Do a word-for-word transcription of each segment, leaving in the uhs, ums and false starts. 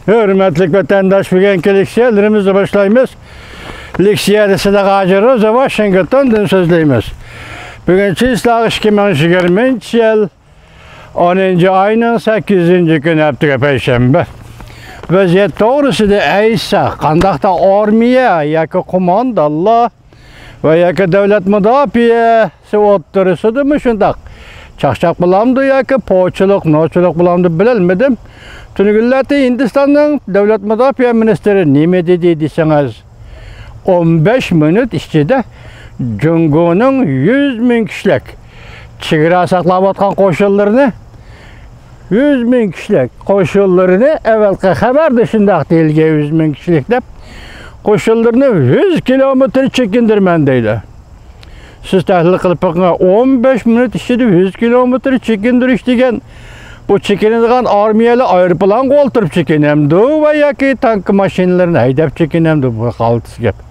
ھۆرمەتلىك ۋەتەنداش، بۈگۈنكى لېكسىيەلىرىمىزنى باشلايمىز. لېكسىيەدە سىلەرگە ھاجى روزا، ۋاشىنگتوندىن سۆزلەيمىز. بۈگۈن چىسلاغ ئىككى مىڭ يىگىرمىنچى يىل ئونىنچى ئاينىڭ سەككىزىنچى كۈنى، ھەپتىگە پەيشەنبە. ۋەزىيەت توغرىسىدا ئېيتساق، قانداقتا ئارمىيە ياكى قوماندانلار ۋە ياكى دۆلەت مۇداپىئەسى ئوتتۇرىسىدىمۇ شۇنداق چاقچاق بولامدۇ ياكى پوچىلىق، نوچىلىق بولامدۇ، بىلەلمىدىم. تۈنۈگۈنلەردە ھىندىستاننىڭ دۆلەت مۇداپىئە مىنىستىرى نېمە دېدى دېسىڭىز، ئون بەش مىنۇت ئىچىدە جۇڭگونىڭ يۈز مىڭ كىشىلىك چېگرا ساقلاۋاتقان قوشۇنلىرىنى، يۈز مىڭ كىشىلىك قوشۇنلىرىنى، ئەۋەلقى خەۋەردە شۇنداق دېيىلگەن، يۈز مىڭ كىشىلىك دەپ، قوشۇنلىرىنى يۈز كىلومېتىر چېكىندۈرىمەن دەيدۇ. سىز تەھلىل قىلىپ بېقىڭ، ئون بەش مىنۇت ئىچىدە يۈز كىلومېتىر چېكىندۈرۈش دېگەن، بۇ چېكىنىدىغان ئارمىيەلەر ئايروپىلانغا ئولتۇرۇپ چېكىنەمدۇ ۋە ياكى تانكا ماشىنىلىرىنى ھەيدەپ چېكىنەمدۇ؟ بۇ غالتىس گەپ.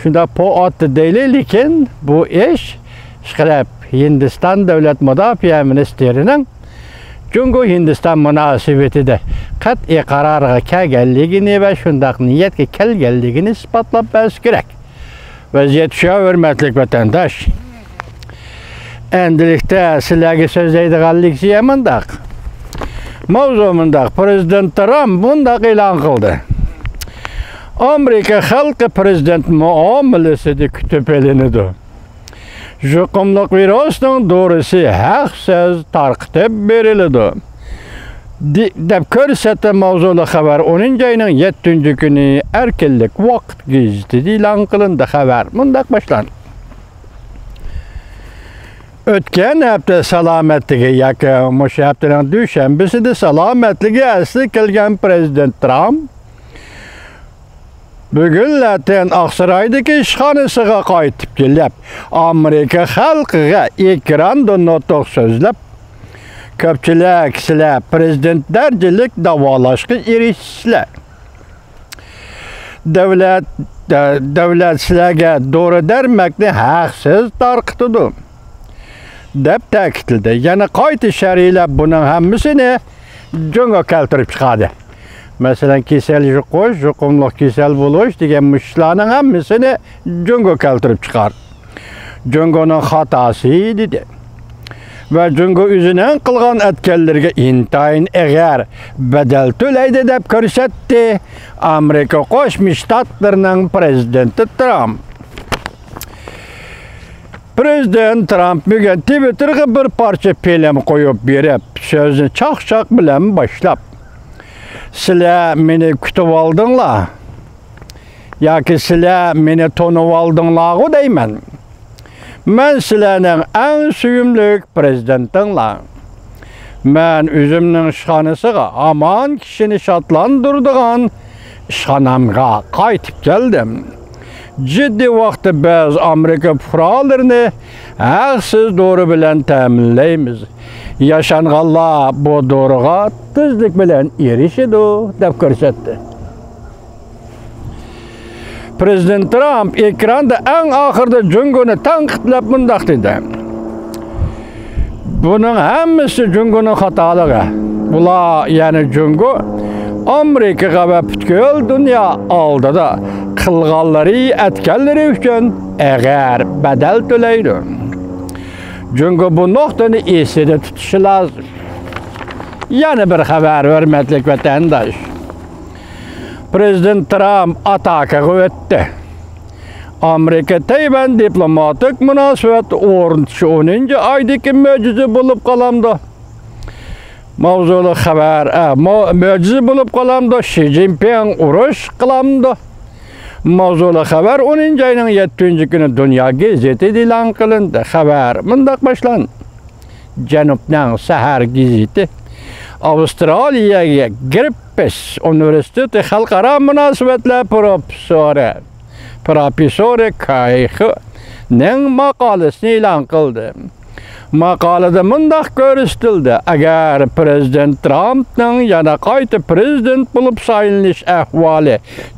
شۇنداق پو ئاتتى دەيلى، لېكىن بۇ ئىش ئىشقىلىپ ھىندىستان دۆلەت مۇداپىئە مىنىستىرىنىڭ جۇڭگو ھىندىستان مۇناسىۋىتىدە قەتئىي قارارغا كەلگەنلىكىنى ۋە شۇنداق نىيەتكە كەلگەنلىكىنى ئىسپاتلاپ بەرسە كېرەك. ۋەزىيەت شۇ، ھۆرمەتلىك ۋەتەنداش. ئەمدىلىكتە سىلەرگە سۆزلەيدىغان لېكسىيە مۇنداق. ماۋزۇ مۇنداق. پرېزىدېنت ترامپ مۇنداق ئېلان قىلدى: ئامېرىكا خەلقى پرېزىدېنت مۇئامىلىسىدە كۈتۈپ ئېلىنىدۇ. يۇقۇملۇق ۋىرۇسنىڭ دورىسى ھەقسىز تارقىتىپ بېرىلىدۇ، دى-، دەپ كۆرسەتتى. ماۋزۇلۇق خەۋەر ئونىنچى ئاينىڭ يەتتىنچى كۈنى ئەركىنلىك ۋاقىت گېزىتىدە ئېلان قىلىندى. خەۋەر مۇنداق باشلاندى. ئۆتكەن ھەپتە سالامەتلىكى ياكى مۇشۇ ھەپتىنىڭ دۈشەنبىسىدە سالامەتلىكى ئەسلىگە كەلگەن پرېزىدېنت ترامپ بۈگۈنلەتىن ئاقسارايدىكى ئىشخانىسىغا قايتىپ كېلىپ، ئامېرىكا خەلقىگە ئېكراندا نۇتۇق سۆزلەپ، كۆپچىلىك سىلەر پرېزىدېنت دەرىجىلىك داۋالاشقا ئېرىشىسىلەر. دۆلەت، دۆلەت سىلەرگە دورا دەرمەكنى ھەقسىز تارقىتىدۇ، دەپ تەكىتلىدى. يەنە قايتا شەرھلەپ، بۇنىڭ ھەممىسىنى جۇڭگو كەلتۈرۈپ چىقاردى. مەسىلەن، كېسەل يۇقۇش، يۇقۇملۇق كېسەل بولۇش دېگەن مۇشۇلارنىڭ ھەممىسىنى جۇڭگو كەلتۈرۈپ چىقاردى. جۇڭگونىڭ خاتاسى دېدى. ۋە جۇڭگو ئۆزىنىڭ قىلغان ئەتكەنلىرىگە ئىنتايىن ئېغىر بەدەل تۆلەيدۇ دەپ كۆرسەتتى ئامېرىكا قوشما شتاتلىرىنىڭ پرېزىدېنتى ترامپ. پرېزىدېنت ترامپ بۈگۈن تىۋىتتېرغا بىر پارچە فىلىم قويۇپ بېرىپ، سۆزىنى چاقچاق بىلەن باشلاپ، سىلەر مېنى كۈتۈۋالدىڭلار ياكى سىلەر مېنى تونۇۋالدىڭلارغۇ دەيمەن. مەن سىلەرنىڭ ئەڭ سۆيۈملۈك پرېزىدېنتىڭلار. مەن ئۆزۈمنىڭ ئىشخانىسىغا، ھامان كىشىنى شادلاندۇرىدىغان ئىشخانامغا قايتىپ كەلدىم. جىددىي ۋاقىتتا بىز ئامېرىكا پۇقرالىرىنى ھەقسىز دورا بىلەن تەمىنلەيمىز. ياشانغانلار بۇ دورىغا تېزلىك بىلەن ئېرىشىدۇ، دەپ كۆرسەتتى. پرېزىدېنت ترامپ ئېكراندا ئەڭ ئاخىرىدا جۇڭگونى تەنقىدلەپ مۇنداق دېدى: بۇنىڭ ھەممىسى جۇڭگونىڭ خاتالىقى. بۇلار، يەنى جۇڭگو، ئامېرىكىغا ۋە پۈتكۈل دۇنيا ئالدىدا قىلغانلىرى، ئەتكەنلىرى ئۈچۈن ئېغىر بەدەل تۆلەيدۇ. جۇڭگو بۇ نۇقتىنى ئېسىدە تۇتۇشى لازىم. يەنە بىر خەۋەر، ھۆرمەتلىك ۋەتەنداش. پرېزىدېنت ترامپ ئاتاكىغا ئۆتتى. ئامېرىكا تەيۋەن دىپلوماتىك مۇناسىۋەت ئورنىتىشى ئونىنچى ئايدىكى مۆجىزە بولۇپ قالامدۇ؟ ماۋزۇلۇق خەۋەر، ئە، مو-، مۆجىزە بولۇپ قالامدۇ؟ شى جىنپىڭ ئۇرۇش قىلامدۇ؟ ماۋزۇلۇق خەۋەر ئونىنچى ئاينىڭ يەتتىنچى كۈنى دۇنيا گېزىتىدە ئېلان قىلىندى. خەۋەر مۇنداق باشلاندى. جەنۇبنىڭ سەھەر گېزىتى ئاۋسترالىيەگە گرىففىس ئۇنىۋېرسىتېتى خەلقئارا مۇناسىۋەتلەر پروفېسسورى، پروفېسسورى كاي خېنىڭ ماقالىسىنى ئېلان قىلدى. ماقالىدە مۇنداق كۆرسىتىلدى: ئەگەر پىرېزىدېنت ترامپنىڭ يەنە قايتا پىرېزىدېنت بولۇپ سايلىنىش ئەھۋالى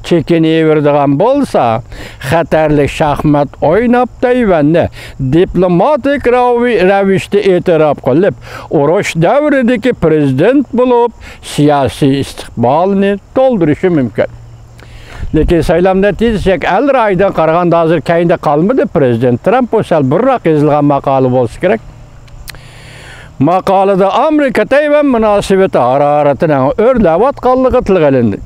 چېكىنىۋېرىدىغان بولسا، خەتەرلىك شاھمات ئويناپ، تەيۋەننى دىپلوماتىك راۋى-، رەۋىشتە ئېتىراپ قىلىپ، ئۇرۇش دەۋرىدىكى پىرېزىدېنت بولۇپ، سىياسىي ئىستىقبالىنى تولدۇرۇشى مۇمكىن. لېكىن سايلام نەتىجىسى ئەل رايىدىن قارىغاندا ھازىر كەينىدە قالمىدى. پىرېزىدېنت ترامپ، بۇ سەل بۇرۇنراق يېزىلغان ماقالە بولسا كېرەك. ماقالىدە ئامېرىكا تەيۋەن مۇناسىۋىتى ھارارىتىنىڭ ئۆرلەۋاتقانلىقى تىلغا ئېلىندى.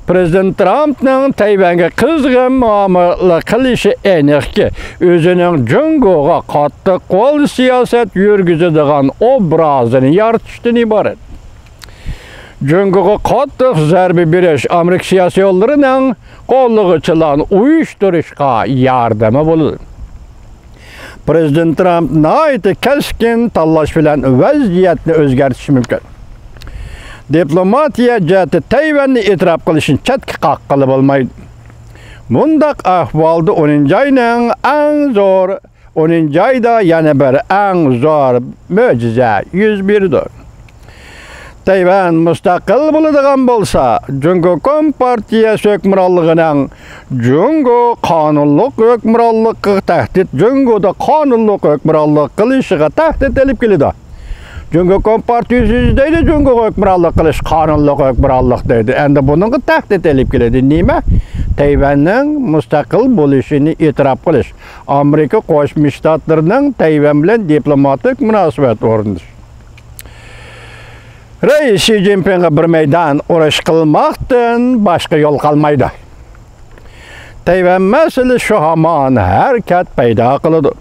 پىرېزىدېنت ترامپنىڭ تەيۋەنگە قىزغىن مۇئامىلە قىلىشى ئېنىقكى، ئۆزىنىڭ جۇڭگوغا قاتتىق قول سىياسەت يۈرگۈزىدىغان ئوبرازىنى يارىتىشتىن ئىبارەت. جۇڭگوغا قاتتىق زەربە بېرىش ئامېرىكا سىياسىيونلىرىنىڭ قوللىغۇچىلارنى ئۇيۇشتۇرۇشقا ياردىمى بولىدۇ. پىرېزىدېنت ترامپ ناھايىتى كەسكىن تاللاش بىلەن ۋەزىيەتنى ئۆزگەرتىشى مۇمكىن. دىپلوماتىيە جەھەتتە تەيۋەننى ئېتىراپ قىلىشنى چەتكە قاققىلى بولمايدۇ. مۇنداق ئەھۋالدا ئونىنچى ئاينىڭ ئەڭ زور، ئونىنچى ئايدا يەنە بىر ئەڭ زور مۆجىزە يۈز بېرىدۇ. تەيۋەن مۇستەقىل بولىدىغان بولسا، جۇڭگو كومپارتىيەسى ھۆكۈمرانلىقىنىڭ جۇڭگو قانۇنلۇق ھۆكۈمرانلىقىغا تەھدىت، جۇڭگودا قانۇنلۇق ھۆكۈمرانلىق قىلىشىغا تەھدىت ئېلىپ كېلىدۇ. جۇڭگو كومپارتىيىسى دەيدۇ، جۇڭگوغا ھۆكۈمرانلىق قىلىش قانۇنلۇق ھۆكۈمرانلىق دەيدۇ. ئەمدى بۇنىڭغا تەھدىت ئېلىپ كېلىدۇ. نېمە؟ تەيۋەننىڭ مۇستەقىل بولۇشىنى ئېتىراپ قىلىش. ئامېرىكا قوشما شتاتلىرىنىڭ تەيۋەن بىلەن دىپلوماتىك مۇناسىۋەت ئورنىتىش. رەئىس شى جىنپىڭغا بىر مەيدان ئۇرۇش قىلماقتىن باشقا يول قالمايدۇ. تەيۋەن مەسىلىسى شۇ ھامان ھەرىكەت پەيدا قىلىدۇ.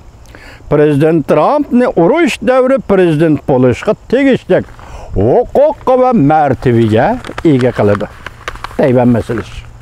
پىرېزىدېنت ترامپنى ئۇرۇش دەۋرى پىرېزىدېنت بولۇشقا تېگىشلىك ھوقۇققا ۋە مەرتىۋىگە ئىگە قىلىدۇ. تەيۋەن مەسىلىسى.